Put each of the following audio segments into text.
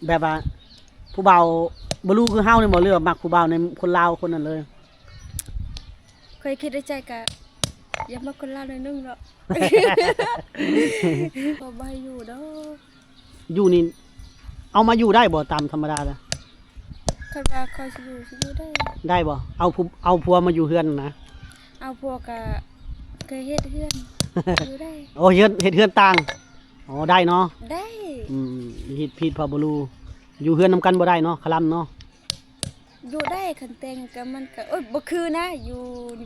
ແບບວ່າຜູ້ບ່າວບໍ່ຮູ້ຄືເຮົານີ້ບໍ່ ຫຼືວ່າມັກຜູ້ບ່າວໃນຄົນລາວຄົນນັ້ນເລີຍ? ຂ້ອຍຄິດໃນໃຈກະຢາກມັກຄົນລາວໜ້ອຍໜຶ່ງເນາະ ເຂົາບໍ່ໃຫ້ຢູ່ດອກ. ຢູ່ນີ້ເອົາມາຢູ່ໄດ້ບໍ່ຕາມທຳມະດາລະ? ຄັນວ່າຂ້ອຍຊິຢູ່ ຊິຢູ່ໄດ້. ໄດ້ບໍ່? ເອົາຜູ້ ເອົາຜົວມາຢູ່ເຮືອນນະ? ເອົາຜົວກະເຄີຍເຮັດເຮືອນ ຢູ່ໄດ້. ໂອ້ ເຮັດ ເຮັດເຮືອນຕ່າງ. ອໍ ໄດ້ເນາະ? ໄດ້. ອືມ ຜິດ ຜິດພະບຸລຸ ຢູ່ເຮືອນນຳກັນບໍ່ໄດ້ເນາະ ຄະລຳເນາະ? ຢູ່ໄດ້ ຄັນແຕ່ງກະມັນກະ ໂອ້ຍ ບໍ່ຄືນະ ຢູ່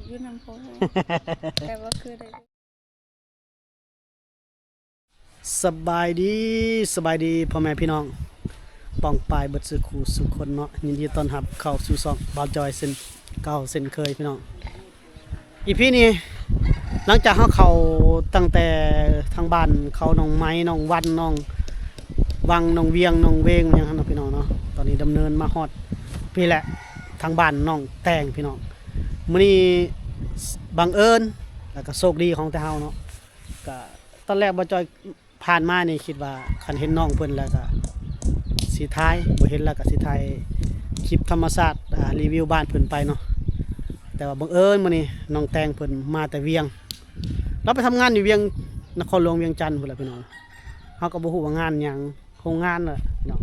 ຢູ່ນຳພໍ່ແມ່ ແຕ່ບໍ່ຄືໄດ້. ສະບາຍດີ ສະບາຍດີພໍ່ແມ່ພີ່ນ້ອງປ້ອງປາຍເບິດສູ່ຄູ່ສູ່ຄົນເນາະ ຍິນດີຕ້ອນຮັບເຂົ້າສູ່ຊ່ອງບ່າວຈອຍເຊັ່ນເກົ່າເຊັ່ນເຄີຍພີ່ນ້ອງ. ອີພີນີ້ ຫຼັງຈາກເຮົາເຂົ້າຕັ້ງແຕ່ທາງບ້ານເຂົາ ໜອງໄມ້ ໜອງວັນ ໜອງວັງ ໜອງວຽງ ໜອງເວງ ຫຍັງຫັ້ນເນາະພີ່ນ້ອງເນາະ. ຕອນນີ້ດຳເນີນມາຮອດພີ້ແຫຼະ ທາງບ້ານໜອງແຕງພີ່ນ້ອງ. ມື້ນີ້ບັງເອີນ ແລ້ວກໍໂຊກດີຂອງແຕ່ເຮົາເນາະ ກະຕອນແລກບ່າວຈອຍ ຜ່ານມານີ້ຄິດວ່າຄັນເຫັນນ້ອງເພິ່ນແລ້ວກະຊິຖ່າຍ ບໍ່ເຫັນແລ້ວກະຊິຖ່າຍຄລິບທຳມະຊາດ ອ່າ ຣີວິວບ້ານເພິ່ນໄປເນາະ. ແຕ່ວ່າບັງເອີນມື້ນີ້ນ້ອງແຕງເພິ່ນມາແຕ່ວຽງ ລາວໄປທຳງານຢູ່ວຽງ ນະຄອນຫຼວງວຽງຈັນພຸ້ນແຫຼະພີ່ນ້ອງ. ເຮົາກໍບໍ່ຮູ້ວ່າງານຫຍັງ ໂຮງງານແຫຼະເນາະ.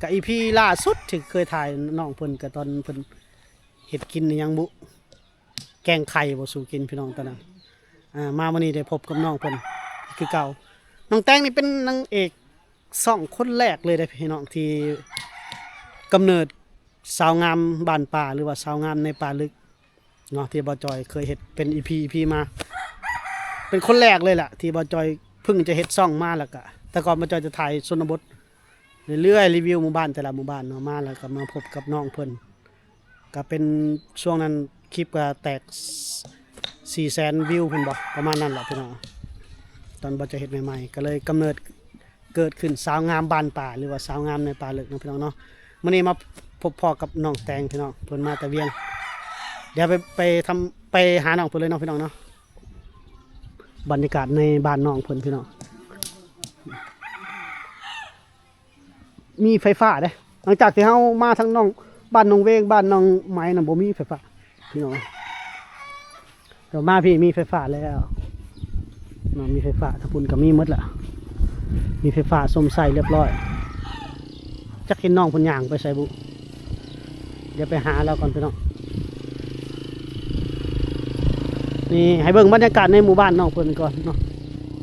ກະອີພີລ່າສຸດທີ່ເຄີຍຖ່າຍນ້ອງເພິ່ນ ກະຕອນເພິ່ນເຮັດກິນອີ່ຫຍັງບຸ ແກງໄຂ່ບໍ່ສູ່ກິນພີ່ນ້ອງຕອນນັ້ນ. ອ່າ ມາມື້ນີ້ໄດ້ພົບກັບນ້ອງເພິ່ນຄືເກົ່າ. ນ້ອງແຕງນີ້ເປັນນາງເອກຊ່ອງຄົນແລກເລີຍເດ້ພີ່ນ້ອງ ທີ່ກຳເນີດສາວງາມບ້ານປ່າ ຫຼືວ່າສາວງາມໃນປ່າລຶກເນາະ ທີ່ບ່າວຈອຍເຄີຍເຮັດເປັນອີພີ ອີພີມາ ເປັນຄົນແລກເລີຍແຫຼະ ທີ່ບ່າວຈອຍເພິ່ງຈະເຮັດຊ່ອງມາ. ແລ້ວກະແຕ່ກ່ອນບ່າວຈອຍຈະຖ່າຍຊົນນະບົດເລື້ອຍໆ ຣີວິວໝູ່ບ້ານແຕ່ລະໝູ່ບ້ານເນາະ. ມາແລ້ວກະມາພົບກັບນ້ອງເພິ່ນ ກະເປັນຊ່ວງນັ້ນຄລິບກະແຕກ ສ- ສີ່ແສນວິວພຸ້ນບໍ ປະມານນັ້ນແຫຼະພີ່ນ້ອງ. ຕອນບ່າວຈອຍເຮັດໃໝ່ໆ ກະເລີຍກຳເນີດເກີດຂຶ້ນສາວງາມບ້ານປ່າ ຫຼືວ່າສາວງາມໃນປ່າເລິກເນາະພີ່ນ້ອງເນາະ. ມື້ນີ້ມາພົບພໍ້ກັບນ້ອງແຕງພີ່ນ້ອງ ເພິ່ນມາແຕ່ວຽງ. ດຽວໄປ ໄປທຳ ໄປຫານ້ອງເພິ່ນເລີຍເນາະພີ່ນ້ອງເນາະ. ບັນຍາກາດໃນບ້ານນ້ອງເພິ່ນພີ່ນ້ອງ. ມີໄຟຟ້າເດ້. ຫຼັງຈາກທີ່ເຮົາມາທາງໜອງ ບ້ານໜອງເວງ ບ້ານໜອງໄມ້ນະ ບໍ່ມີໄຟຟ້າພີ່ນ້ອງ. ແຕ່ມາພີ້ມີໄຟຟ້າແລ້ວເນາະ ມີໄຟຟ້າ ທາງພຸ້ນກໍມີໝົດລະ ມີໄຟຟ້າຊົມໃຊ້ລຽບລ້ອຍ. ຈັກເຫັນນ້ອງເພິ່ນຍ່າງໄປໃສບຸ ດຽວໄປຫາລາວກ່ອນພີ່ນ້ອງ. ນີ້ໃຫ້ເບິ່ງບັນຍາກາດໃນໝູ່ບ້ານນ້ອງເພິ່ນກ່ອນເນາະ.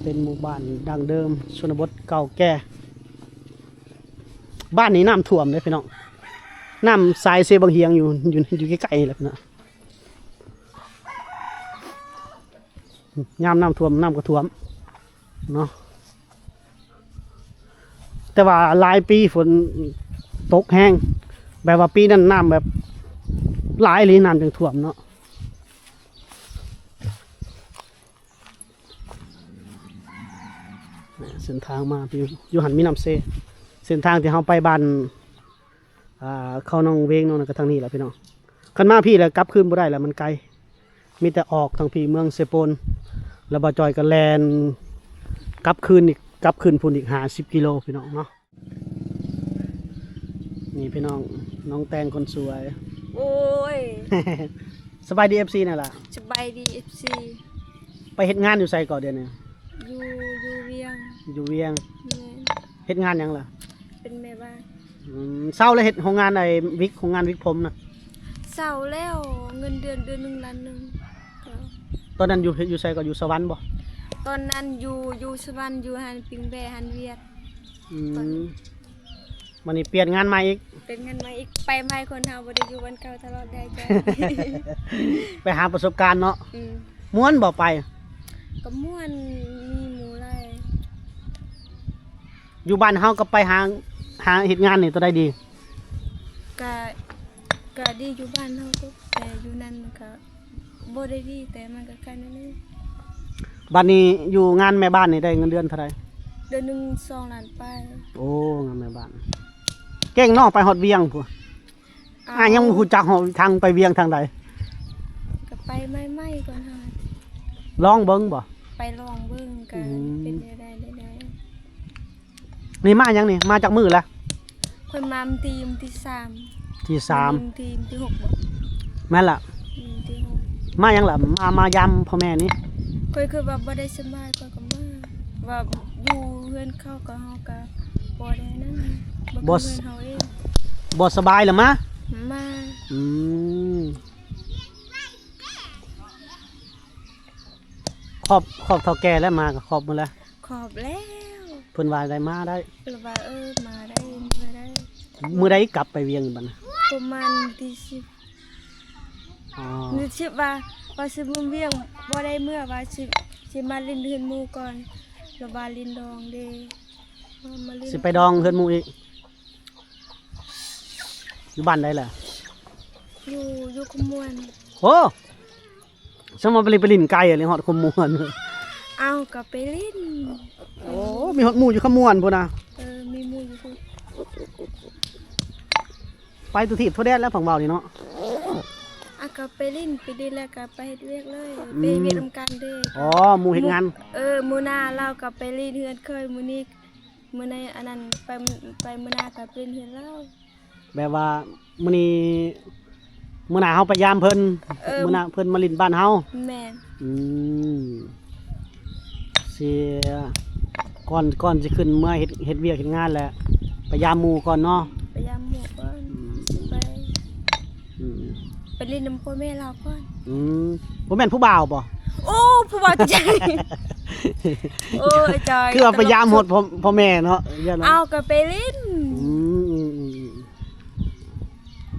ເປັນໝູ່ບ້ານດັ້ງເດີມ ຊົນນະບົດເກົ່າແກ່. ບ້ານນີ້ນ້ຳຖ້ວມເດ້ພີ່ນ້ອງ ນ້ຳສາຍເຊບັງຫຽງຢູ່ ຢູ່ ຢູ່ໃກ້ໆນີ້ແຫຼະພີ່ນ້ອງ. ຍາມນ້ຳຖ້ວມ ນ້ຳກໍຖ້ວມເນາະ ແຕ່ວ່າຫຼາຍປີຝົນຕົກແຮງ ແບບວ່າປີນັ້ນນ້ຳແບບຫຼາຍອີ່ຫຼີ ນ້ຳຈຶ່ງຖ້ວມເນາະ. ເສັ້ນທາງມາຢູ່ ຢູ່ຫັ້ນມີນ້ຳເຊ. ເສັ້ນທາງທີ່ເຮົາໄປບ້ານ ອ່າ ເຂົ້າໜອງເວງເນາະ ນັ້ນກໍທາງນີ້ແຫຼະພີ່ນ້ອງ. ຄັນມາພີ້ແລ້ວກັບຄືນບໍ່ໄດ້ແລ້ວ ມັນໄກ ມີແຕ່ອອກທາງພີ້ເມືອງເຊໂປນ ແລ້ວບ່າວຈອຍກໍແລ່ນກັບຄືນອີກ ກັບຄືນພຸ້ນອີກຫ້າສິບກິໂລພີ່ນ້ອງເນາະ. ນີ້ພີ່ນ້ອງ ນ້ອງແຕງຄົນສວຍ. ໂອ້ຍ ສະບາຍດີ ເອັຟຊີ ແດ່ລະ. ສະບາຍດີ ເອັຟຊີ. ໄປເຮັດງານຢູ່ໃສເກາະດຽວນີ້? ຢູ່ ຢູ່ວຽງ. ຢູ່ວຽງ. ແມ່ນ. ເຮັດງານຫຍັງລະ? ເປັນແມ່ບ້ານ. ອືມ ເຊົາແລ້ວເຮັດໂຮງງານໄອ້ວິກ ໂຮງງານວິກຜົມນະ? ເຊົາແລ້ວ ເງິນເດືອນເດືອນໜຶ່ງລ້ານໜຶ່ງ. ຕອນນັ້ນຢູ່ ຢູ່ໃສເກາະ ຢູ່ສະຫວັນບໍ? ຕອນນັ້ນຢູ່ ຢູ່ສະຫວັນ ຢູ່ຮ້ານປີ້ງແບ້ ຮ້ານຫວຽດ. ອືມ ບັດນີ້ປ່ຽນງານໃໝ່ອີກ. ປ່ຽນງານໃໝ່ອີກ ໄປໃໝ່ ຄົນເຮົາບໍ່ໄດ້ຢູ່ບ່ອນເກົ່າຕະຫຼອດໄດ້ຈ້ະ. ໄປຫາປະສົບການເນາະ. ອືມ. ມ່ວນບໍ່ໄປ? ກໍມ່ວນ ມີໝູ່ຫຼາຍ. ຢູ່ບ້ານເຮົາກໍໄປຫາ ຫາເຮັດງານນີ້ຕົວໃດດີ? ກະ ກະດີຢູ່ບ້ານເຮົາ ແຕ່ຢູ່ນັ້ນມັນກະ ບໍ່ໄດ້ດີ ແຕ່ມັນກໍໄກໜ້ອຍໜຶ່ງ. ບັດນີ້ຢູ່ງານແມ່ບ້ານນີ້ໄດ້ເງິນເດືອນເທົ່າໃດ? ເດືອນໜຶ່ງສອງລ້ານປາຍ. ໂອ້ ງານແມ່ບ້ານ ເກັ່ງເນາະ ໄປຮອດວຽງພຸ້ນ. ອ້າວ ອ້າຍຍັງບໍ່ຮູ້ຈັກຮອດທາງໄປວຽງທາງໃດ? ກໍໄປໃໝ່ໆກ່ອນຫາ ລອງເບິ່ງບໍ່? ໄປລອງເບິ່ງ ອືມ ກໍເປັນແນວໃດແນວໃດ. ນີ້ມາຫຍັງນີ້? ມາຈັກມື້ລະ? ຂ້ອຍມາວັນທີ ວັນທີສາມ ທີສາມ ວັນທີ ວັນທີຫົກບໍ? ແມ່ນລະ ວັນທີຫົກ ມາຫຍັງລະ? ມາ ມາຢາມພໍ່ແມ່ນີ້? ຂ້ອຍຄືວ່າບໍ່ໄດ້ສະບາຍ ຂ້ອຍກໍມາ ວ່າຢູ່ເຮືອນເຂົາກໍ ເຮົາກໍບໍ່ໄດ້ນັ້ນ ບໍ່ ບໍ່ ເຮືອນເຮົາເອງ ບໍ່ສະບາຍລະມາ? ມາ ອືມ ຂອບ ຂອບເຖົ້າແກ່ແລ້ວ ມາກໍຂອບໝົດແລ້ວ ຂອບແລ້ວ ເພິ່ນວ່າໄດ້ມາໄດ້ ເພິ່ນວ່າ ເອີ ມາໄດ້ ເມືອໄດ້ ມື້ໃດກັບໄປວຽງບັດນະ? ປະມານວັນທີສິບ ອໍ ມື້ສິບວ່າ ວ່າຊິມາວຽງ ບໍ່ໄດ້ເມືອ ວ່າຊິ ຊິມາຫຼິ້ນເຮືອນໝູ່ກ່ອນ ລະວ່າຫຼິ້ນດອງເດ້ ມາຫຼິ້ນ ຊິໄປດອງເຮືອນໝູ່ອີກ ຢູ່ບ້ານໃດລະ? ຢູ່ ຢູ່ຄຳມ່ວນ ໂອ້ ຊັ້ນວ່າໄປຫຼິ້ນ ໄປຫຼິ້ນໄກ ໄປຫຼິ້ນຮອດຄຳມ່ວນ ເອົ້າ ກໍໄປຫຼິ້ນ ໂອ້ ມີຮອດໝູ່ຢູ່ຄຳມ່ວນພຸ້ນນະ ເອີ ມີໝູ່ຢູ່ພຸ້ນ ໄປຕົວທີບທົ່ວແດນແລ້ວ ພັງເວົ້ານີ້ເນາະ ອາ ກໍໄປຫຼິ້ນ ໄປຫຼິ້ນແລ້ວກໍໄປເຮັດວຽກເລີຍ ອືມ ໄປເຮັດວຽກນຳກັນເດ້ ອໍ ໝູ່ເຮັດງານ ເອີ ມື້ໜ້າລາວກໍໄປຫຼິ້ນເຮືອນເຄີຍ ມື້ນີ້ ມື້ໃນອັນນັ້ນ ໄປ ໄປມື້ໜ້າກໍໄປຫຼິ້ນເຮືອນລາວ ແບບວ່າມື້ນີ້ ມື້ໜ້າເຮົາໄປຢາມເພິ່ນ ເອີ ມື້ໜ້າເພິ່ນມາຫຼິ້ນບ້ານເຮົາ ແມ່ນ ອືມ ຊິ ກ່ອນ ກ່ອນຊິຂຶ້ນເມືອເຮັດ ເຮັດວຽກເຮັດງານແຫຼະ ໄປຢາມໝູ່ກ່ອນເນາະ ໄປຢາມໝູ່ກ່ອນ ອືມ ໄປ ອືມ ໄປຫຼິ້ນນຳພໍ່ແມ່ລາວກ່ອນ ອືມ ບໍ່ແມ່ນຜູ້ບ່າວບໍ? ໂອ້ ຜູ້ບ່າວຈະໃຈ ໂອ້ຍ ຈອຍ ຄືວ່າໄປຢາມຮອດພໍ່ ພໍ່ແມ່ເນາະ ເອົາ ກໍໄປຫຼິ້ນ ອືມ ອືມ ອືມ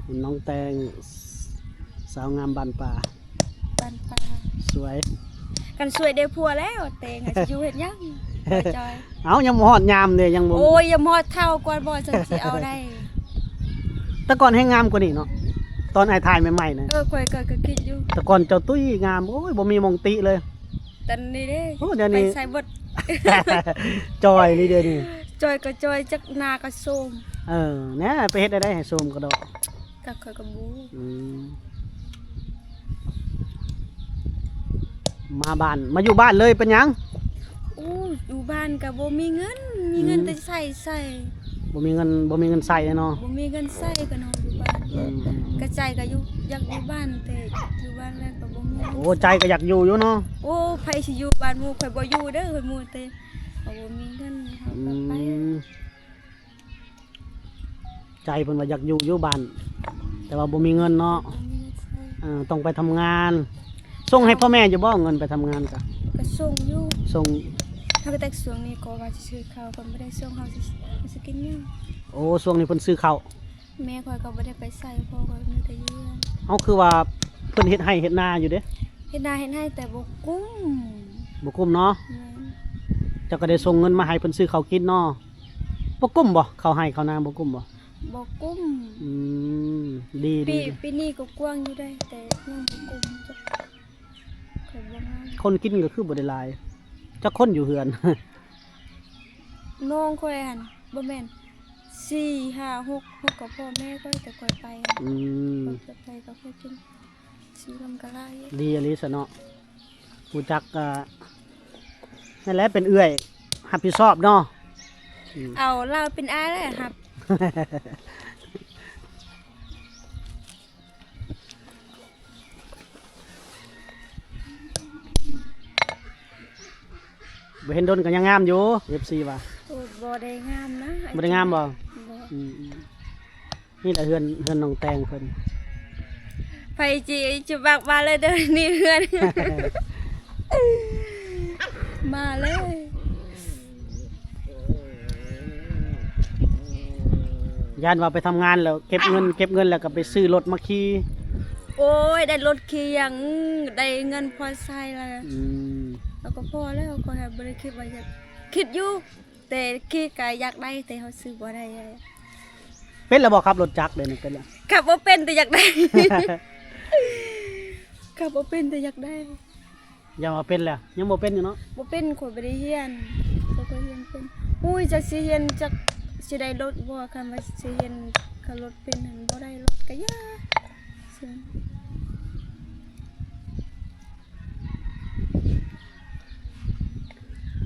ອືມ ນ້ອງແຕງ ສາວງາມບ້ານປ່າ ບ້ານປ່າ ສວຍ ຄັນສວຍໄດ້ຜົວແລ້ວ ແຕງຊິຢູ່ເຮັດຫຍັງ ຈອຍ ເອົ້າ ຍັງບໍ່ຮອດຍາມເດ້ ຍັງບໍ່ ໂອ້ຍ ຍັງບໍ່ຮອດເຖົ້າກ່ອນບໍ່ ຈັ່ງຊິເອົາໄດ້ ແຕ່ກ່ອນແຮງງາມກວ່ານີ້ເນາະ ຕອນອ້າຍຖ່າຍໃໝ່ໆນະ ເອີ ຂ້ອຍກໍ ກໍຄິດຢູ່ ແຕ່ກ່ອນເຈົ້າຕຸ້ຍງາມ ໂອ້ຍ ບໍ່ມີໝ່ອງຕິເລີຍ ຕອນນີ້ເດ້ ໂອ້ ດຽວນີ້ໄປໃສເບິດ ຈ່ອຍນີ້ ດຽວນີ້ ຈ່ອຍກໍຈ່ອຍ ຈັກໜ້າກໍໂຊມ ເອີ ແນ່ ໄປເຮັດແນວໃດໃຫ້ໂຊມກະດອກ ກໍຂ້ອຍກໍບໍ່ ອືມ ມາບ້ານ ມາຢູ່ບ້ານເລີຍ ເປັນຫຍັງ? ໂອ້ ຢູ່ບ້ານກໍບໍ່ມີເງິນ ມີເງິນ ອືມ ແຕ່ໃຊ້ ໃຊ້ ບໍ່ມີເງິນ ບໍ່ມີເງິນໃຊ້ເນາະ ບໍ່ມີເງິນໃຊ້ກໍນອນຢູ່ບ້ານ ອືມ ກໍໃຈກໍຢູ່ ຢາກຢູ່ບ້ານ ແຕ່ຢູ່ບ້ານແລ້ວກໍບໍ່ມີເງິນ ໂອ້ ໃຈກໍຢາກຢູ່ຢູ່ເນາະ ໂອ້ ໃຜຊິຢູ່ບ້ານໝູ່ ຂ້ອຍບໍ່ຢູ່ເດີ ໝູ່ ແຕ່ເຮົາບໍ່ມີເງິນ ເຮົາກໍໄປ ອືມ ໃຈເພິ່ນວ່າຢາກຢູ່ ຢູ່ບ້ານ ແຕ່ວ່າບໍ່ມີເງິນເນາະ ບໍ່ມີເງິນໃຊ້ ເອີ ຕ້ອງໄປທຳງານ ສົ່ງໃຫ້ ເຈົ້າ ພໍ່ແມ່ຢູ່ບໍ່? ເງິນໄປທຳງານກະ ກະສົ່ງຢູ່ ສົ່ງ ເຮົາກໍແຕ່ຊ່ວງນີ້ກໍວ່າຊິຊື້ເຂົ້າ ເພິ່ນບໍ່ໄດ້ສົ່ງ ເຮົາຊິ ເຮົາຊິກິນຫຍັງ? ໂອ້ ຊ່ວງນີ້ເພິ່ນຊື້ເຂົ້າ ແມ່ຂ້ອຍກໍບໍ່ໄດ້ໄປໃສ ພໍ່ຂ້ອຍມີແຕ່ຢູ່ເຮືອນ ເອົ້າ ຄືວ່າເພິ່ນເຮັດໄຮ່ເຮັດນາຢູ່ເດ້? ເຮັດນາເຮັດໄຮ່ ແຕ່ບໍ່ກຸ້ມ ບໍ່ກຸ້ມເນາະ ແມ່ນ ເຈົ້າກໍໄດ້ສົ່ງເງິນມາໃຫ້ເພິ່ນຊື້ເຂົ້າກິນເນາະ? ບໍ່ກຸ້ມບໍ່? ເຂົ້າໄຮ່ເຂົ້ານາບໍ່ກຸ້ມບໍ່? ບໍ່ກຸ້ມ ອືມ ດີ ປີ ດີ ປີນີ້ກໍກວ້າງຢູ່ໄດ໋ ແຕ່ຍັງບໍ່ກຸ້ມ ຈັກ ຂ້ອຍບໍ່ງາມ ຄົນກິນກໍຄືບໍ່ໄດ້ຫຼາຍ ຈັກຄົນຢູ່ເຮືອນ? ນ້ອງຂ້ອຍຫັ້ນ ບໍ່ແມ່ນ ສີ່ ຫ້າ ຫົກ ຫົກ ກໍພໍ່ແມ່ຂ້ອຍ ແຕ່ຂ້ອຍໄປ ອືມ ຂ້ອຍໄປກໍຂ້ອຍກິນ ສີ່ ນຳກໍຫຼາຍ ດີອີ່ຫຼີຊະເນາະ ຮູ້ຈັກ ອ່າ ນັ້ນແຫຼະ ເປັນເອື້ອຍຮັບຜິດຊອບເນາະ ອືມ ເອົາລາວເປັນອ້າຍແຫຼະຮັບ ບໍ່ເຫັນດົນກໍຍັງງາມຢູ່ ເອັຟຊີວ່າ ໂອ້ ບໍ່ໄດ້ງາມນະ ບໍ່ໄດ້ງາມບໍ່? ບໍ່ ອືມ ນີ້ແຫຼະເຮືອນ ເຮືອນນ້ອງແຕງເພິ່ນ ໃຜຊິ ຊິມັກມາເລີຍເດີ ນີ້ເຮືອນ ມາເລີຍ ຢ້ານວ່າໄປທຳງານແລ້ວເກັບເງິນ ເກັບເງິນແລ້ວກໍໄປຊື້ລົດມາຂີ່ ໂອ້ຍ ໄດ້ລົດຂີ່ຫຍັງ ໄດ້ເງິນພໍໃຊ້ແລ້ວ ອືມ ແລ້ວກໍພໍແລ້ວ ຂ້ອຍບໍ່ໄດ້ຄິດວ່າຢາກ ຄິດຢູ່ ແຕ່ຂີ່ກໍຢາກໄດ້ ແຕ່ເຮົາຊື້ບໍ່ໄດ້ ເປັນແລ້ວບໍ່? ຂັບລົດຈັກເດນີ້ ເປັນແລ້ວ? ຂັບບໍ່ເປັນ ແຕ່ຢາກໄດ້ ຂັບບໍ່ເປັນ ແຕ່ຢາກໄດ້ ຢ້ານວ່າເປັນແລ້ວ ຍັງບໍ່ເປັນຢູ່ເນາະ ບໍ່ເປັນ ຂ້ອຍບໍ່ໄດ້ຮຽນ ຂ້ອຍຮຽນເປັນ ໂອ້ຍ ຈັກຊິຮຽນ ຈັກຊິໄດ້ລົດບໍ່ ຄັນວ່າຊິຮຽນ ຄັນລົດເປັນຫັ້ນ ບໍ່ໄດ້ລົດກໍຢ່າ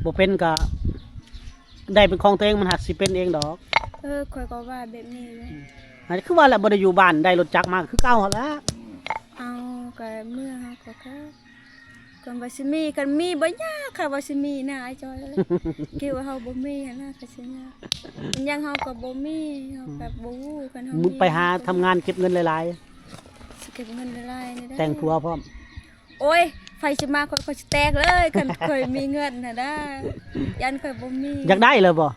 ບໍ່ເປັນກະ ໄດ້ເປັນຂອງຕົວເອງ ມັນຫາກຊິເປັນເອງດອກ. ເອີ ຂ້ອຍກໍວ່າແບບນີ້ຢູ່. ອືມ ອັນນີ້ຄືວ່າແຫຼະ ບໍ່ໄດ້ຢູ່ບ້ານ ໄດ້ລົດຈັກມາຄືເກົ່າຫັ້ນແຫຼະ. ເອົາ ກໍເມື່ອເຮົາກໍຄັກ ຄັນວ່າຊິມີ ຄັນມີບໍ່ຍາກ ຄັນວ່າຊິມີນະ ອ້າຍຈອຍເອີຍ. ຄິດວ່າເຮົາບໍ່ມີຫັ້ນນະ ກໍຊິຍາກ. ຫຍັງເຮົາກໍບໍ່ມີ ເຮົາກໍບໍ່ຮູ້. ຄັນເຮົາມີ ໄປຫາທຳງານເກັບເງິນຫຼາຍໆ ຊິເກັບເງິນຫຼາຍໆນີ້ໄດ້ ແຕ່ງຜົວພ້ອມ. ໂອ້ຍ ໃຜຊິມາຂ້ອຍ ຂ້ອຍຊິແຕກເລີຍ ຄັນຂ້ອຍມີເງິນຫັ້ນນະ ຢ້ານຂ້ອຍບໍ່ມີ. ຢາກໄດ້ແລ້ວບໍ່?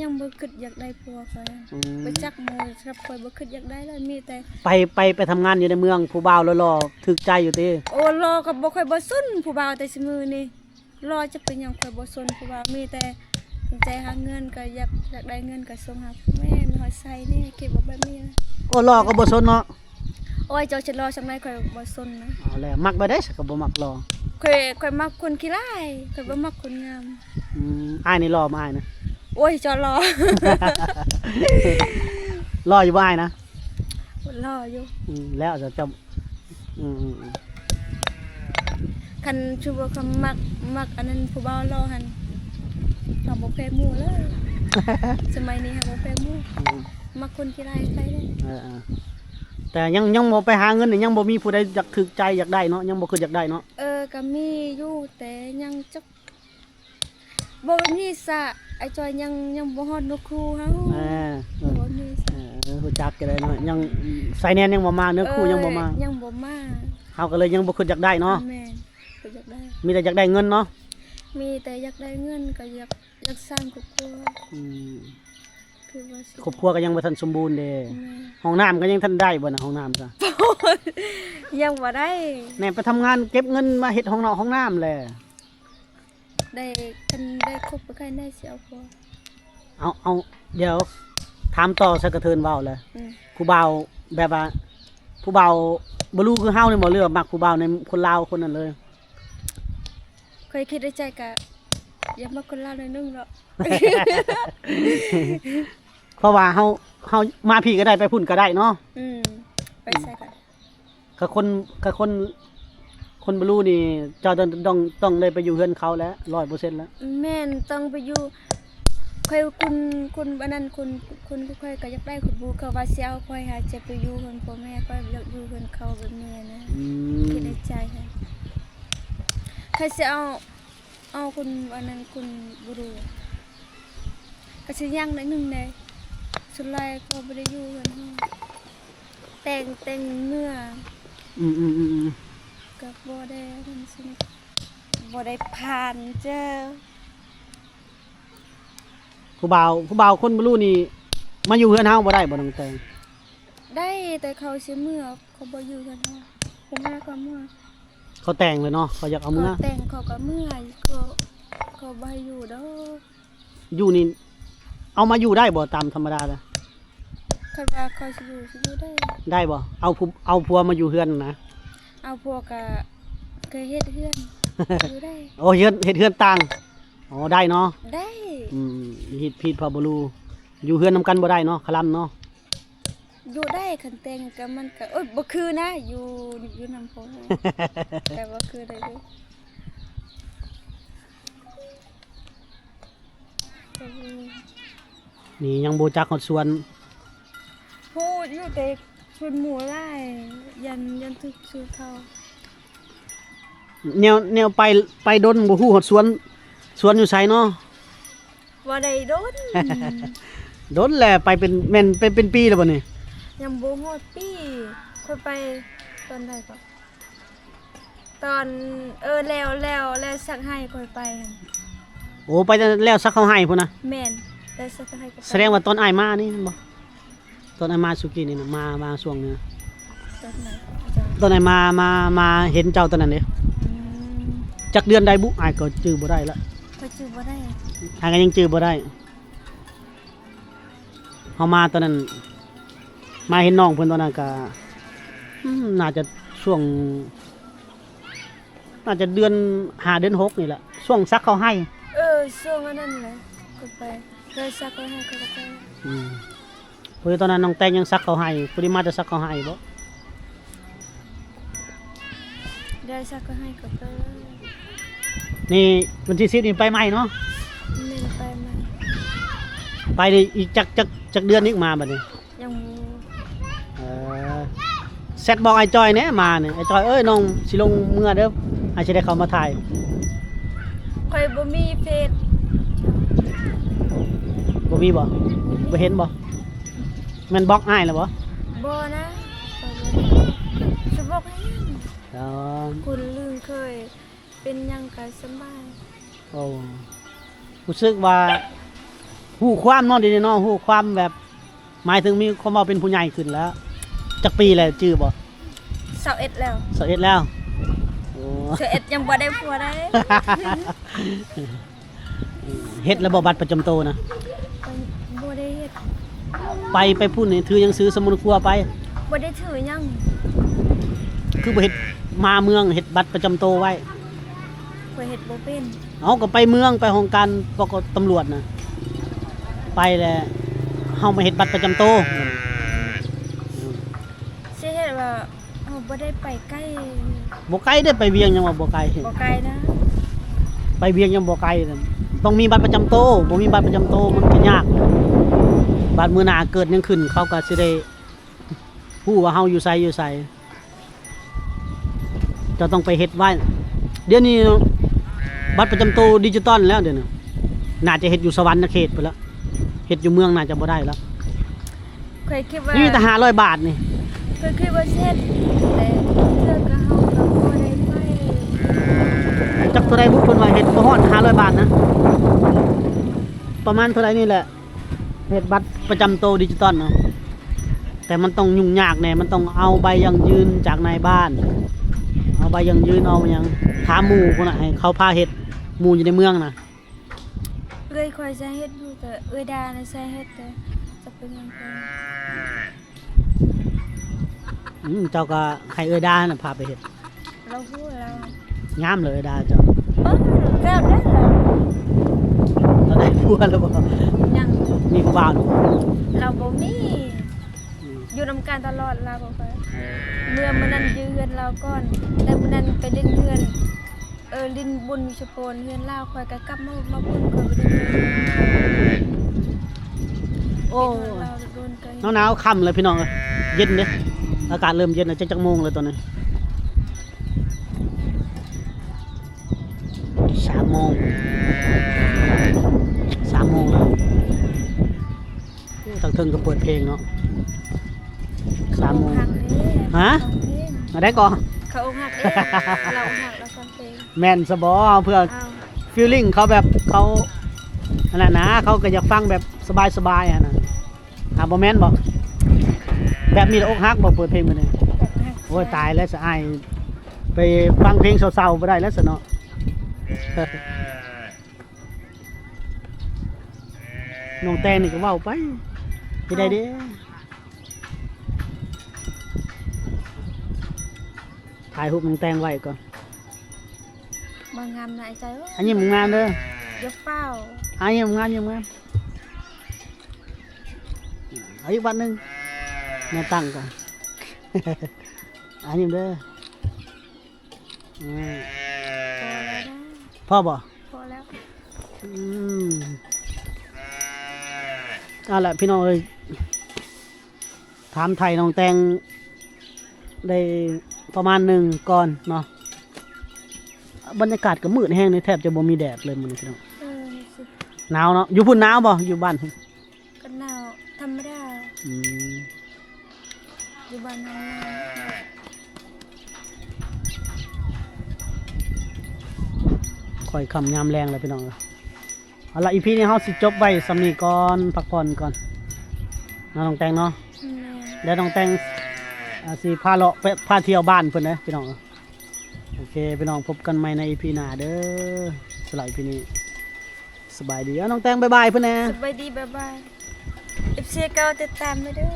ຍັງບໍ່ຄິດຢາກໄດ້ຜົວຂ້ອຍ. ອືມ ບໍ່ຈັກໝູ່ ສຳລັບຂ້ອຍບໍ່ຄິດຢາກໄດ້ເລີຍ ມີແຕ່ ໄປ ໄປ ໄປທຳງານຢູ່ໃນເມືອງ ຜູ້ບ່າວຫຼໍ່ໆຖືກໃຈຢູ່ຕິ? ໂອ້ ຫຼໍ່ກໍບໍ່ ຂ້ອຍບໍ່ສົນຜູ້ບ່າວແຕ່ຊຸມື້ນີ້. ຫຼໍ່ຈະເປັນຫຍັງ ຂ້ອຍບໍ່ສົນຜູ້ບ່າວ ມີແຕ່ຕັ້ງໃຈຫາເງິນ ກໍຢາກ ຢາກໄດ້ເງິນກໍສົ່ງຫາແມ່ ແມ່ຮອດໃສນີ້ ຄິດວ່າແບບນີ້ນະ. ໂອ້ ຫຼໍ່ກໍບໍ່ສົນເນາະ. ໂອ້ຍ ເຈົ້າຊິຫຼໍ່ສ່ຳໃດ ຂ້ອຍບໍ່ສົນນະ. ເອົາແລ້ວ ມັກແບບໃດ ສະ ກໍບໍ່ມັກຫຼໍ່. ຂ້ອຍ ຂ້ອຍມັກຄົນຂີ້ຮ້າຍ ຂ້ອຍບໍ່ມັກຄົນງາມ. ອືມ ອ້າຍນີ້ຫຼໍ່ບໍ່ ອ້າຍນະ? ໂອ້ຍ ເຈົ້າຫຼໍ່. ຫຼໍ່ຢູ່ບໍ່ອ້າຍນະ? ຫຼໍ່ຢູ່. ອືມ ແລ້ວເຈົ້າ ອືມ ອືມ ອືມ ຄັນ ສົມມຸດວ່າຄັນມັກ ມັກອັນນັ້ນ ຜູ້ບ່າວຫຼໍ່ຫັ້ນ ເຮົາບໍ່ແພ້ໝູ່ເລີຍ. ສະໄໝນີ້ເຮົາບໍ່ແພ້ໝູ່. ອືມ ມັກຄົນຂີ້ຮ້າຍໄປເລີຍ. ເອີ ເອີ ແຕ່ຍັງ ຍັງບໍ່ໄປຫາເງິນນີ້ ຍັງບໍ່ມີຜູ້ໃດຢາກຖືກໃຈຢາກໄດ້ເນາະ ຍັງບໍ່ຄິດຢາກໄດ້ເນາະ. ເອີ ກໍມີຢູ່ ແຕ່ຍັງຈັກ ບໍ່ມີສະ ອ້າຍຈອຍ ຍັງ ຍັງບໍ່ຮອດເນື້ອຄູ່ເຮົາ. ເອີ ເອີ ບໍ່ມີສະ ເອີ ຮູ້ຈັກກັນໄດ້ເນາະ ຍັງ ອືມ ສາຍແນນຍັງບໍ່ມາ ເນື້ອຄູ່ ເອີ ຍັງບໍ່ມາ ຍັງບໍ່ມາ ເຮົາກໍເລີຍຍັງບໍ່ຄິດຢາກໄດ້ເນາະ. ແມ່ນ ບໍ່ຢາກໄດ້ ມີແຕ່ຢາກໄດ້ເງິນເນາະ. ມີແຕ່ຢາກໄດ້ເງິນ ກໍຢາກ ຢາກສ້າງຄອບຄົວ. ອືມ ຄືວ່າຊິ ຄອບຄົວກໍຍັງບໍ່ທັນສົມບູນເດ້. ແມ່ນ ຫ້ອງນ້ຳກໍຍັງທັນໄດ້ບໍ່ນະ ຫ້ອງນ້ຳກະ ຍັງບໍ່ໄດ້. ແນ່ ໄປທຳງານເກັບເງິນມາເຮັດຫ້ອງນອກຫ້ອງນ້ຳແຫຼະ. ໄດ້ ຄັນໄດ້ຄົບກັບໃຜແນ່ຊິເອົາຜົວ. ເອົາ ເອົາ ດຽວ ຖາມຕໍ່ໃສ່ກະເທີນເວົ້າແຫຼະ. ອືມ ຜູ້ບ່າວແບບວ່າ ຜູ້ບ່າວບໍ່ຮູ້ຄືເຮົານີ້ບໍ່ ຫຼືວ່າມັກຜູ້ບ່າວໃນຄົນລາວຄົນນັ້ນເລີຍ? ຂ້ອຍຄິດໃນໃຈກະ ຢາກມັກຄົນລາວໜ້ອຍໜຶ່ງເນາະ. ເພາະວ່າເຮົາ ເຮົາມາພີ້ກໍໄດ້ ໄປພຸ້ນກໍໄດ້ເນາະ. ອືມ ໄປໃສກໍໄດ້. ຄັນຄົນ ຄັນຄົນ ຄົນບະລູນີ້ ເຈົ້າຕ້ອງ ຕ້ອງ ຕ້ອງໄດ້ໄປຢູ່ເຮືອນເຂົາແຫຼະ ຮ້ອຍເປີເຊັນແລ້ວ. ແມ່ນ ຕ້ອງໄປຢູ່ ຂ້ອຍ ຄົນ ຄົນອັນນັ້ນ ຄົນ ຄົນ ຂ້ອຍກໍຢາກໄດ້ຄົນບະລູ ເຂົາວ່າຊິເອົາຂ້ອຍຫາຈະໄປຢູ່ເຮືອນພໍ່ແມ່ ຂ້ອຍບໍ່ຢາກຢູ່ເຮືອນເຂົາແບບນີ້ນະ. ອືມ ຄິດໃນໃຈຫັ້ນ ຂ້ອຍຊິເອົາ ເອົາຄົນອັນນັ້ນ ຄົນບະລູ ກໍຊິຍ່າງໜ້ອຍໜຶ່ງແດ່ ສ່ວນຫຼາຍກໍບໍ່ໄດ້ຢູ່ເຮືອນເຮົາ ແຕ່ງ ແຕ່ງເມືອ. ອືມໆໆໆ ກໍບໍ່ໄດ້ນັ້ນຊິ ບໍ່ໄດ້ຜ່ານເຈີ. ຜູ້ບ່າວ ຜູ້ບ່າວຄົນບະລູນີ້ ມາຢູ່ເຮືອນເຮົາບໍ່ໄດ້ບໍ່ ນ້ອງແຕງ? ໄດ້ ແຕ່ເຂົາຊິເມືອ ເຂົາບໍ່ຢູ່ເຮືອນເຮົາ ຜູ້ມາກໍເມືອ. ເຂົາແຕ່ງເລີຍເນາະ ເຂົາຢາກເອົາເມືອ. ເຂົາແຕ່ງເຂົາກໍເມືອ ເຂົາ ເຂົາບໍ່ໃຫ້ຢູ່ດອກ. ຢູ່ນີ້ ເອົາມາຢູ່ໄດ້ບໍ່ ຕາມທຳມະດາລະ? ຄັນວ່າຂ້ອຍຊິຢູ່ ຊິຢູ່ໄດ້. ໄດ້ບໍ່? ເອົາຜູ້ ເອົາຜົວມາຢູ່ເຮືອນນະ? ເອົາຜົວກະເຄີຍເຮັດເຮືອນ ຢູ່ໄດ້. ໂອ້ ເຮັດເຮືອນ ເຮັດເຮືອນຕ່າງ. ອໍ ໄດ້ເນາະ. ໄດ້. ອືມ ຜິດ ຜິດພະບະລູ ຢູ່ເຮືອນນຳກັນບໍ່ໄດ້ເນາະ ຄະລຳເນາະ. ຢູ່ໄດ້ ຄັນແຕ່ງກໍມັນກໍ ໂອ້ຍ ບໍ່ຄືນະ ຢູ່ ຢູ່ນຳພໍ່ແມ່ ກໍບໍ່ຄືໄດ້ເດ້. ນີ້ຍັງບໍ່ຈັກຮອດສວນ. ຮູ້ຢູ່ແຕ່ສວນໝູ່ຫຼາຍ ຢ້ານ ຢ້ານຖືກສວນເຂົາ. ແນວ ແນວໄປ ໄປດົນບໍ່ຮູ້ຮອດສວນ ສວນຢູ່ໃສເນາະ. ບໍ່ໄດ້ດົນ ດົນແຫຼະ ໄປເປັນ ແມ່ນເປັນ ເປັນປີແລ້ວບໍ່ນີ້? ຍັງບໍ່ຮອດປີ ຂ້ອຍໄປຕອນໃດກໍ ຕອນ ເອີ ແລ້ວ ແລ້ວ ແລ້ວສັກໄຮ່ຂ້ອຍໄປຫັ້ນ. ໂອ້ ໄປແລ້ວສັກເຂົ້າໄຮ່ພຸ້ນນະ? ແມ່ນ ແລ້ວສັກເຂົ້າໄຮ່ກໍໄປ. ສະແດງວ່າຕອນອ້າຍມານີ້ແມ່ນບໍ່? ຕອນອ້າຍມາສຸກີ້ນີ້ນະ ມາ ມາຊ່ວງນີ້ນະ. ຕອນໃດອາຈານ? ຕອນອ້າຍມາ ມາ ມາເຫັນເຈົ້າຕອນນັ້ນເດ້. ອືມ ຈັກເດືອນໃດບຸ ອ້າຍກໍຈື່ບໍ່ໄດ້ລະ ຂ້ອຍຈື່ບໍ່ໄດ້ ອ້າຍກໍຍັງຈື່ບໍ່ໄດ້. ເຮົາມາຕອນນັ້ນ ມາເຫັນນ້ອງເພິ່ນຕອນນັ້ນກະ ອືມ ໜ້າຈະຊ່ວງ ໜ້າຈະເດືອນຫ້າເດືອນຫົກນີ້ແຫຼະ ຊ່ວງສັກເຂົ້າໄຮ່. ເອີ ຊ່ວງອັນນັ້ນແຫຼະ ກໍໄປ ໄດ້ສັກເຂົ້າໄຮ່ກໍໄປ. ອືມ ເພາະຕອນນັ້ນນ້ອງແຕງຍັງສັກເຂົ້າໄຮ່ ຜູ້ທີ່ມາແຕ່ສັກເຂົ້າໄຮ່ບໍ? ໄດ້ສັກເຂົ້າໄຮ່ກໍໄປ. ນີ້ວັນທີສິບນີ້ໄປໃໝ່ເນາະ? ແມ່ນ ໄປ ໄປມາ ໄປໄດ້ອີກຈັກ ຈັກ ຈັກເດືອນອີກມາບັດນີ້? ຍັງບໍ່ ເອີ ແຊັດບອກອ້າຍຈ້ອຍແດ່ ມານີ້ ອ້າຍຈ້ອຍເອີຍ ນ້ອງຊິລົງເມືອເດີ ອ້າຍຊິໄດ້ເຂົ້າມາຖ່າຍ. ຂ້ອຍບໍ່ມີເຟສ ບໍ່ມີບໍ່? ບໍ່ເຫັນບໍ່? ແມ່ນບລັອກອ້າຍແລ້ວບໍ່? ບໍ່ນະ ຂ້ອຍບໍ່ໄດ້ ຊິບອກໃຫ້ຫຍັງ? ອໍ ຄົນລຶ້ງເຄີຍ ເປັນຫຍັງກະສະບາຍ. ໂອ້ ຮູ້ສຶກວ່າຮູ້ຄວາມເນາະ ດຽວນີ້ເນາະ ຮູ້ຄວາມແບບ ໝາຍເຖິງມີຄວາມເວົ້າເປັນຜູ້ໃຫຍ່ຂຶ້ນແລ້ວ. ຈັກປີແລ້ວຈື່ບໍ່? ຊາວເອັດແລ້ວ ຊາວເອັດແລ້ວ. ໂອ້ ຊາວເອັດຍັງບໍ່ໄດ້ຜົວເດ້. ເຮັດແລ້ວບໍ່ ບັດປະຈຳໂຕນະ? ຂ້ອຍບໍ່ໄດ້ເຮັດ. ໄປ ໄປພຸ້ນນີ້ຖືຈັ່ງຊື່ ສະໝຸນຄົວໄປ? ບໍ່ໄດ້ຖືຫຍັງ. ຄືບໍ່ເຮັດ ມາເມືອງເຮັດບັດປະຈຳໂຕໄວ້? ຂ້ອຍເຮັດບໍ່ເປັນ. ເອົາ ກໍໄປເມືອງ ໄປຫ້ອງການ ປກ ຕຳຫຼວດນະ ໄປແລ້ວເຮົາມາເຮັດບັດປະຈຳໂຕ. ຊິເຮັດວ່າ ເຮົາບໍ່ໄດ້ໄປໄກ. ບໍ່ໄກເດ້ ໄປວຽງຍັງວ່າບໍ່ໄກ. ບໍ່ໄກນະ ໄປວຽງຍັງບໍ່ໄກ. ຕ້ອງມີບັດປະຈຳໂຕ ບໍ່ມີບັດປະຈຳໂຕມັນກໍຍາກ. ບາດມື້ໜ້າເກີດຫຍັງຂຶ້ນ ເຂົາກໍຊິໄດ້ຮູ້ວ່າເຮົາຢູ່ໃສ ຢູ່ໃສ. ເຈົ້າຕ້ອງໄປເຮັດໄວ້. ດຽວນີ້ບັດປະຈຳໂຕດິຈິຕອນແລ້ວ ດຽວນີ້ໜ້າຈະເຮັດຢູ່ສະຫວັນນະເຂດພຸ້ນລະ ເຮັດຢູ່ເມືອງໜ້າຈະບໍ່ໄດ້ລະ. ຂ້ອຍຄິດວ່າ ນີ້ແຕ່ຫ້າຮ້ອຍບາດນີ້. ຂ້ອຍຄິດວ່າຊິເຮັດ ແຕ່ເທື່ອກໍເຮົາກໍບໍ່ໄດ້ໄປ. ຈັກເທົ່າໃດບຸ ເພິ່ນວ່າເຮັດບໍ່ຮອດຫ້າຮ້ອຍບາດນະ ປະມານເທົ່າໃດນີ້ແຫຼະ. ເຮັດບັດປະຈຳໂຕດິຈິຕອນເນາະ ແຕ່ມັນຕ້ອງຫຍຸ້ງຍາກແດ່ ມັນຕ້ອງເອົາໃບຢັ້ງຢືນຈາກນາຍບ້ານ ເອົາໃບຢັ້ງຢືນ ເອົາຫຍັງ ຖາມໝູ່ພຸ້ນນະ ໃຫ້ເຂົາພາເຮັດ ໝູ່ຢູ່ໃນເມືອງນະ. ເອື້ອຍຂ້ອຍໃຊ້ເຮັດຢູ່ ແຕ່ເອື້ອຍດານະໃຊ້ເຮັດ ແຕ່ຈັກເປັນຫຍັງ. ອືມ ເຈົ້າກໍໃຫ້ເອື້ອຍດາຫັ້ນນະພາໄປເຮັດ. ລາວຮູ້ລາວ ງາມເລີຍດາເຈົ້າ. ເອີ ງາມເລີຍລາວ. ລາວໄດ້ຜົວແລ້ວບໍ່? ຍັງ. ມີຜູ້ບ່າວ? ລາວບໍ່ມີ. ອືມ ຢູ່ນຳກັນຕະຫຼອດລາວບໍ່ໄປ. ເມື່ອມື້ນັ້ນຢູ່ເຮືອນລາວກ່ອນ ແຕ່ມື້ນັ້ນໄປຫຼິ້ນເຮືອນ ເອີ ຫຼິ້ນບຸນຢູ່ສະໂປນເຮືອນລາວ ຂ້ອຍກໍກັບມາ ມາພຸ້ນ ຂ້ອຍບໍ່ໄດ້ເມືອ. ໂອ້ ເປັນເຮືອນລາວໂດນໄກ. ໜາວໆ ຄ່ຳແລ້ວພີ່ນ້ອງເອີຍ ເຢັນເດ້ ອາກາດເລີ່ມເຢັນແລ້ວ. ຈັກ ຈັກໂມງແລ້ວຕອນນີ້? ສາມໂມງ ສາມໂມງແລ້ວ. ໂອ້ ທາງເທິງກໍເປີດເພງເນາະ ສາມໂມງ. ຮະ? ອັນໃດກໍ? ເຂົາອົກຫັກເດ້ ລາວອົກຫັກລາວຟັງເພງ. ແມ່ນຊະບໍ? ເພື່ອ ເອົາ ຟີລລິ້ງເຂົາແບບເຂົາ ອັນນັ້ນນະ ເຂົາກໍຢາກຟັງແບບສະບາຍໆ ຫັ້ນນະ. ຫາບໍ່ແມ່ນບໍ? ແບບມີແຕ່ອົກຫັກບໍ ເປີດເພງມື້ນີ້? ອົກຫັກ. ໂອ້ຍ ຕາຍແລ້ວຊະອ້າຍ ໄປຟັງເພງເສົ້າໆ ບໍ່ໄດ້ແລ້ວຊະເນາະ. ນ້ອງແຕງນີ້ກໍເວົ້າໄປ ເຮັດໄດ້ເດ້. ຖ່າຍຮູບນ້ອງແຕງໄວ້ກ່ອນ. ບໍ່ງາມນະອ້າຍໃຈເອີຍ. ອ່ະ ຍິ້ມງາມເດີ. ຢ່າຟ້າວ. ອ່ະ ຍິ້ມງາມ ຍິ້ມງາມ. ເອົາອີກບາດໜຶ່ງ. ແນວຕັ້ງກ່ອນ. ອ່ະ ຍິ້ມເດີ. ອືມ ພໍແລ້ວນະ. ພໍບໍ່? ພໍແລ້ວ. ອືມ ເອົາລະພີ່ນ້ອງເອີຍ ຖາມໄຖ່ນ້ອງແຕງໄດ້ປະມານໜຶ່ງກ່ອນເນາະ. ບັນຍາກາດກໍມືດແຮງເດ ແທບຈະບໍ່ມີແດດເລີຍມື້ນີ້ພີ່ນ້ອງ. ເອີ ໜາວເນາະ. ຢູ່ພຸ້ນໜາວບໍ່? ຢູ່ບ້ານພຸ້ນ ກໍໜາວທຳມະດາ. ອືມ ຢູ່ບ້ານເຮົາໜາວ. ຄ່ອຍຄ່ຳຍາມແລງແລ້ວພີ່ນ້ອງເອີຍ. ເອົາລະ ອີພີນີ້ເຮົາຊິຈົບໄວ້ສ່ຳນີ້ກ່ອນ ພັກຜ່ອນກ່ອນເນາະ ນ້ອງແຕງເນາະ. ແມ່ນ. ແລ້ວນ້ອງແຕງ ອ່າ ຊິພາເລາະໄປ ພາທ່ຽວບ້ານເພິ່ນເດີພີ່ນ້ອງ. ໂອເຄພີ່ນ້ອງ ພົບກັນໃໝ່ໃນອີພີໜ້າເດີ. ສຳລັບອີພີນີ້ ສະບາຍດີ. ເອົາ ນ້ອງແຕງບາຍບາຍເພິ່ນແດ່. ສະບາຍດີ ບາຍບາຍ. ເອັຟຊີເກົ່າຕິດຕາມໄວ້ເດີ.